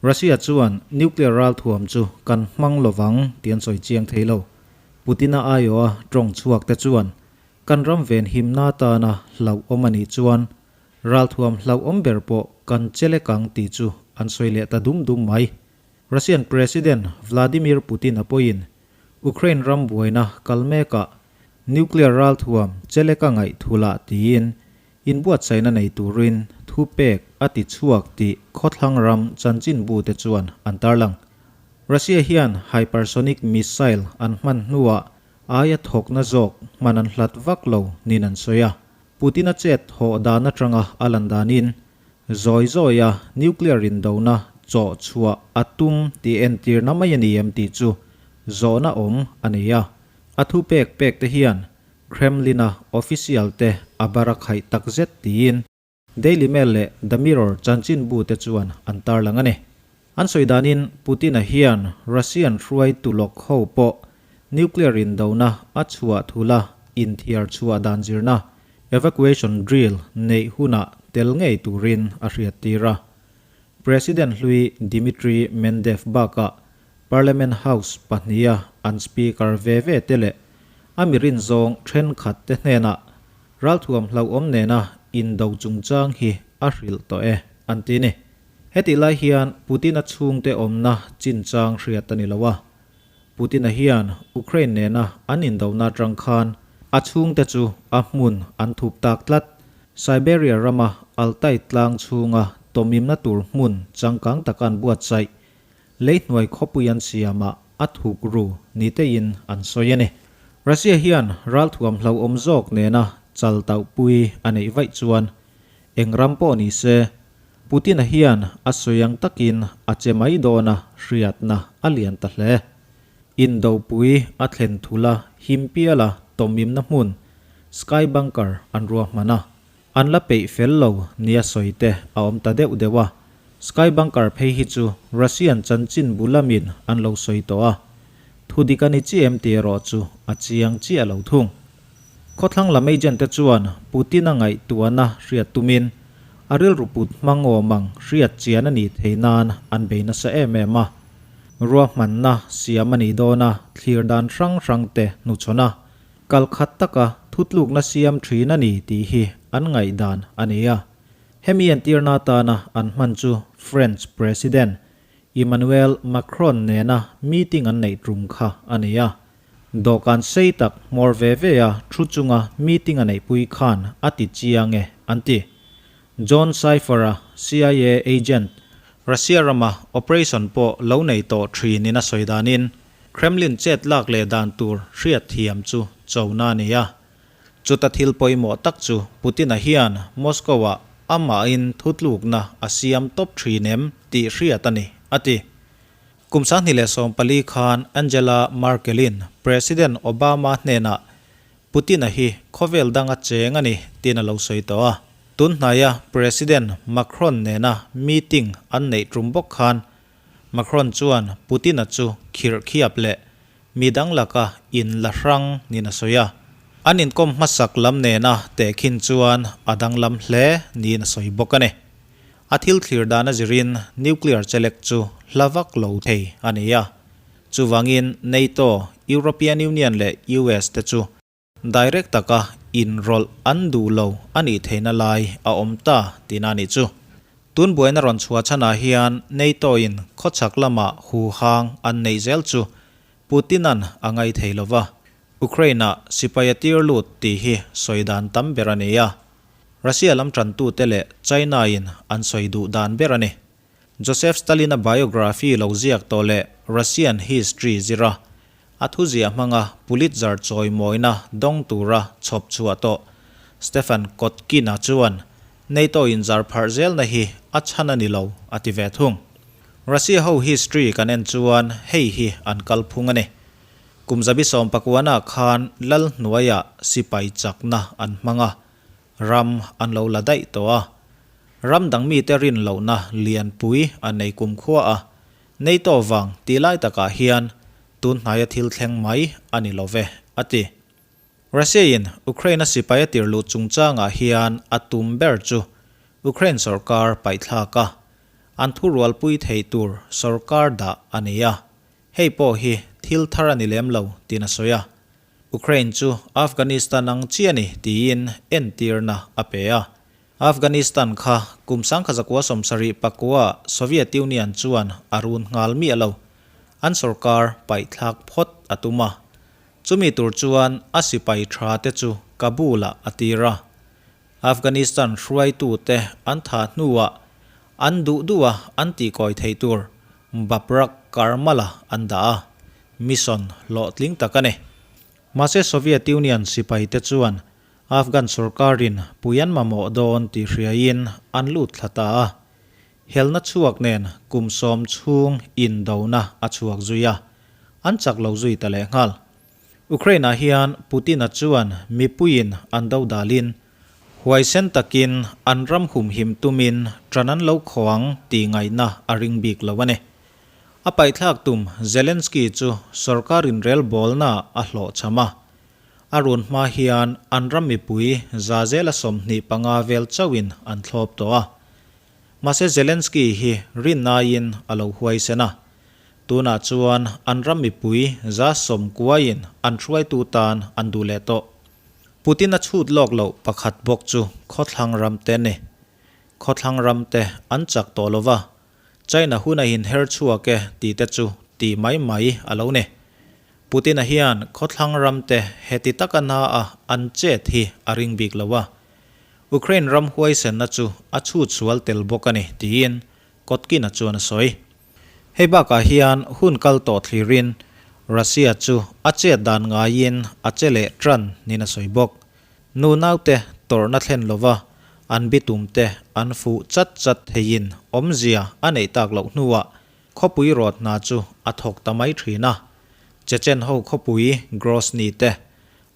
Russia chuan nuclear ralthuam chu kan hmang lovang tih an sawi chiang thei lo. Putin-a aiawha tawng chhuak te chuan kan ram venhimna atana hlauhawm a nih chuan ralthuam hlauhawm ber pawh kan che lek ang tih chu an sawi leh ta dum dum mai. Russian President Vladimir Putin-a pawhin Ukraine ram buaina kal mekah nuclear ralthuam che leka ngaih thulah tiin Inbuatsaihna nei turin thupek a ti chhuak tih khawthlang ram chanchinbute chuan an tarlang. Russia hian hypersonic missile an hman hnuah aia thawkna zawk hman an hlat vak lo niin an sawi a. Putin-a chet thawh dan atanga a lan danin zawi zawia nuclear indona chawh chhuah a tum tih entirna mai a ni em tih chu zawhna awm a nei a. A thupek pek te hian Kremlin-a official te a barakhaih takzet tiin Daily Mail leh The Mirror chanchinbu te chuan an tarlang a ni. An sawi danin Putin-a hian Russian hruaitu lawk ho pawh nuclear indona a chhuah thula inthiar chhuah dan zirna, evacuation drill, neih hunah tel ngei turin a hriattir a. President hlui Dmitry Mendev bakah Parliament House pahniha an Speaker ve ve te leh a mi rinzawng thenkhat te hnenah ralthuam hlauhawm nena indo chungchang hi a hrilh tawh e, an ti ni. Hetih lai hian Putin-a chhungte awmna chinchang hriat a ni lo a. Putin-a hian Ukraine nena an indona atang khan a chhungte chu a hmun an thup tak tlat. Siberia rama Altai tlang chhunga tawmimna tur hmun changkang taka an buatsaih Leihnuai khawpui an siamah a thuk ru ni tein an sawi a ni. Russia hian ralthuam hlauhawm zawk nena chal tauhpui a neih vaih chuan eng ram pawh ni se, Putin-a hian a sawi ang takin a che mai dawn a hriatna a lian ta hle. Indopui a thlen thula himpiala tawmimna hmun Sky Bunker an ruahman a. An la peih fel lo nia sawi te a awm ta deuh deuh a, Sky Bunker phei hi chu Russian chanchin bu lamin an lo sawi tawh a, thu dik a ni chi em tih erawh chu a chiang chiah lo thung. Khawthlang lam agent te chuan Putin-a ngaihtuahna hriat tumin a rilru put hmang awm ang hriat chian a nih theih nan an bei nasa em em a, ruahmanna siam a nih dawna thlir dan hrang hrang te hnuchhawn a, Kal khat taka thutlukna siam thin a ni tih hi an ngaihdan a ni a. Hemi entirna atana an hman chu French President Emmanuel Macron nena meeting an neih tum kha a ni a. Dawhkan sei tak hmawr ve ve a thu chunga meeting a neihpui khan a ti chiang e an ti. John Sipher-a CIA agent, Russia rama operation pawh lo nei tawh thinin a sawi danin, Kremlin chet lak leh dan tur hriat thiam chu chona a ni a. Chuta thil pawimawh tak chu Putin-a hian Moscow-ah amahin thutlukna a siam tawp thin em tih hriat a ni, a ti. Kum 2014 khan Angela Merkel-in President Obama hnenah Putin-a hi khawvel danga cheng a ni tiin a lo sawi tawh a. Tun hnaia President Macron nena meeting an neih tum bawk khan Macron chuan Putin-a chu khirh khiap leh mi dang laka in la hrang niin a sawi a. An inkawm hmasak lam nena tehkhin chuan a danglam hle niin a sawi bawk a ni. A thil thlir dan a zirin nuclear chelek chu hla vak lo thei a ni a. Chuvangin NATO, European Union leh US te chu Direct taka inrawlh an duh lo a nih theihna lai a awm ta tihna a nih chu. Tun buaina rawn chhuah chhanah hian NATO-in khawchhak lama huhang an neih zel chu Putin-a'n a ngai thei lo va, Ukraine-ah sipai a tir lut tih hi sawi dan tam ber a ni a. Russia lam tantute leh China-in an sawi duh dan ber a ni. Joseph Stalin-a biography lo ziak tawh leh Russian history zira a thuziah hmanga Pulitzer chawimawina dawng tura chhawp chhuah tawh Stephen Kotkin-a chuan NATO inzar pharh zelna hi a chhan a ni lo a ti ve thung. Russia ho history kan en chuan hei hi an kalphung a ni. Kum zabi sawmpakuana khan lal hnuaiah sipai chakna an hmang a, Ram an lo la daih tawh a, ram dang mite rin lohna lianpui a nei kumkhua a, NATO vang tih lai takah hian tun hnaia thil thleng mai a ni lo ve, a ti. Russia-in Ukraine-a sipai a tir luh chungchangah hian a tum ber chu Ukraine sorkar paihthlak a. an thurualpui theih tur sorkar dah a ni a, hei pawh hi thil thar a ni lem lo tiin a sawi a. Ukraine chu Afghanistan ang chi a ni tiin entirna a pe a. Afghanistan kha kum 1979 Soviet Union chuan a run nghal miah lo. An sorkar paihthlak phawt a tum a. Chumi tur chuan a sipai tha te chu Kabul-ah a tir a. Afghanistan hruaitute an thah hnuah an duh duha an tihkawi theih tur Babrak Karmal-a an dah a, mission hlawhtling tak a ni. Mahse Soviet Union sipaite chuan Afghan sorkarin pui an mamawh dawn tih hriaiin an lut thla ta a. Helna chhuak nen kum 10 chhung indona a chhuak zui a, an chak lo zui ta lehnghal. Ukraine-ah hian Putin-a chuan mipuiin an do dalin, huaisen takin an ram humhim tumin ṭan an lo khawang tih ngaihna a ring bik lo a ni. A paihthlak tum Zelensky chu sorkar inrelbawlna a hlawhchham a, a run hma hian an ram mipui za zela 25 vel chauhin an thlawp tawh a. Mahse Zelensky hi rinaiin a lo huaisen a, Tunah chuan an ram mipui 90% kuaiin an hruaitu tan an duh leh tawh. Putin a chhut lawk loh pakhat bawk chu khawthlang ram te ni. Khawthlang ram te an chak tawh lo va, China hun a inher chhuak e tih te chu tih mai mai a lo ni. Putin-a hian khawthlang ram te heti taka na a an chet hi a ring bik lo a, Ukraine ram huaisenna chu a chhut sual tel bawk a ni tiin Kotkina chuan a sawi. Hei bakah hian hun kal tawh thlirin Russia chu a chet dan ngaiin a che leh tan niin a sawi bawk. Nu naute tawrhna thlen lova an bitumte an fuh chat chat theiin awmzia a neih tak loh hnuah khawpui rawt hna chu a thawk ta mai thin a. Chechen ho khawpui Grozny te,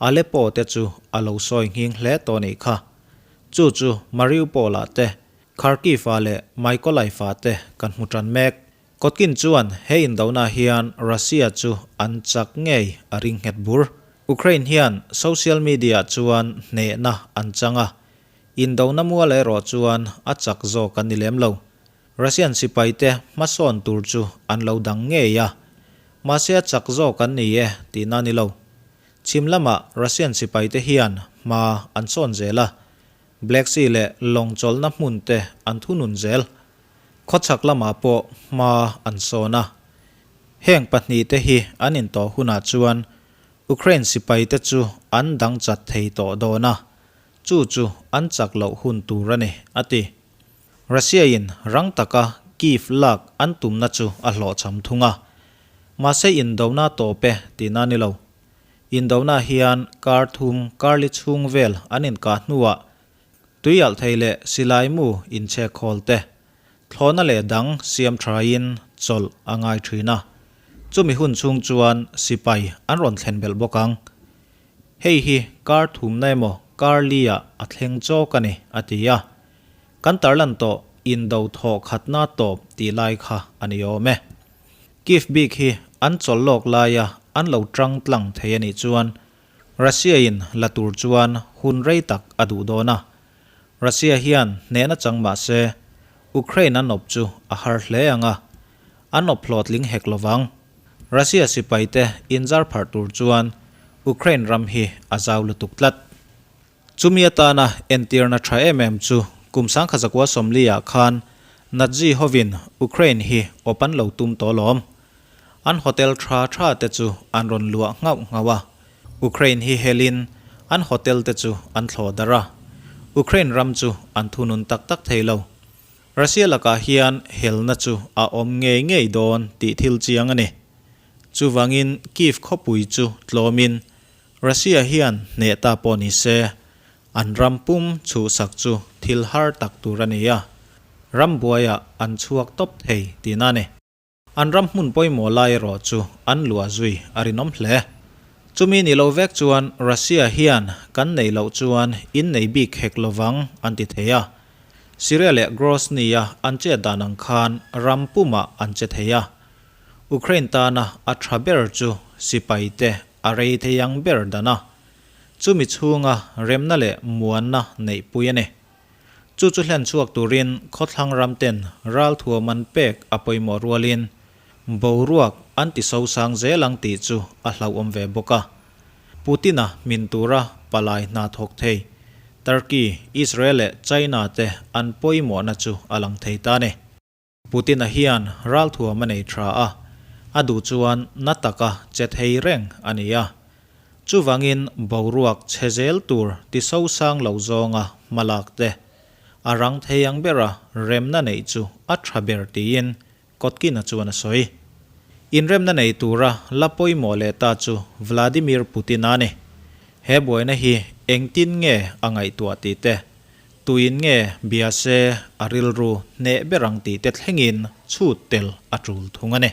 Aleppo te chu a lo sawi nghing hle tawh nih kha. Chu chu Mariupol-ah te Kharkiv-ah leh Mykolaiv-ah te kan hmu tan mek. Kotkin chuan he indona hian Russia chu an chak ngei a ring nghet bur. Ukraine hian social media-ah chuan hnehna an chang a, indona mual erawh chuan a chak zawk an ni lem lo. Russian sipaite hmasawn tur chu an lo dang ngei a, mahse a chak zawk an ni e tihna a ni lo. Chhim lamah Russian sipaite hian hma an sawn zel a, Black Sea leh lawng chawlhna hmun te an thunun zel. Khawchhak lamah pawh hma an sawn a. Heng pahnihte hi an intawh hunah chuan Ukraine sipaite chu an dang chat thei tawh dawn a, chu chu an chak loh hun tur a ni, a ti. Russia-in rang taka Kyiv lak an tumna chu a hlawhchham thung a. Mahse indona tawp e tihna a ni lo. Indona hian kar thum karli chhung vel an inkah hnuah tui alh thei leh silai mu inchhek khawl te, thlawhna leh dang siam thain chawlh a ngai thin a. Chumi hun chhung chuan sipai an rawn thlen belh bawk ang. Hei hi kar thumna emaw kar li-ah a thleng chawk a ni, a ti a. Kan tarlan tawh indo thawh khatna tawp tih lai kha a ni awm e. Kyiv bik hi an chawl lawk laia an lo tang tlang thei a nih chuan Russia-in la tur chuan hun rei tak a duh dawn a. Russia hian hnehna chang mah se Ukraine an awp chu a har hle ang a, an awp hlawhtling hek lo vang. Russia sipaite inzar pharh tur chuan Ukraine ram hi a zau lutuk tlat. Chumi atana entirna tha em em chu kum 1940 ah khan Nazi hovin Ukraine hi awp an lo tum tawh lawm. An hotel tha tha te chu an rawn luah nghauh nghauh a, Ukraine hi helin an hotel te chu an thlawh darh a, Ukraine ram chu an thunun tak tak thei lo. Russia lakah hian helna chu a awm ngei ngei dawn tih thil chiang a ni. Chuvangin Kyiv khawpui chu tlawmin Russia hian hneh ta pawh ni se, an ram pum chhuhsak chu thil har tak tur a ni a, ram buaiah an chhuak tawp thei tihna a ni. An ram hmun pawimawh lai erawh chu an luah zui a rinawm hle. Chumi ni lo vek chuan Russia hian kan neih loh chuan in nei bik hek lovang an ti thei a. Syria leh Grozny-a an chet dan ang khan ram pumah an che thei a. Ukraine tana a tha ber chu sipaite a rei thei ang ber dan a, chumi chhunga remna leh muanna neihpui a ni. Chu chu hlen chhuak turin khawthlang ram ten ralthuam an pek a pawimawh rualin boruak an ti sosang zel ang tih chu a hlauhawm ve bawk a. Putin-a hmin tura palai hna thawk thei Turkey, Israel leh China te an pawimawhna chu a lang thei ta a ni. Putin-a hian ralthuam a nei tha a, a duh chuan na taka che thei reng a ni a. Chuvangin boruak chhe zel tur ti sosang lo zawnga hmalak te, a rang thei ang bera remna neih chu a tha ber tiin Kotkina chuan a sawi. Inremna nei tura la pawimawh leh ta chu Vladimir Putin-a a ni. He buaina hi engtin nge a ngaihtuah tih te, Tuin nge bia se a rilru hneh ber ang tih te thlengin chhut tel a tul thung a ni.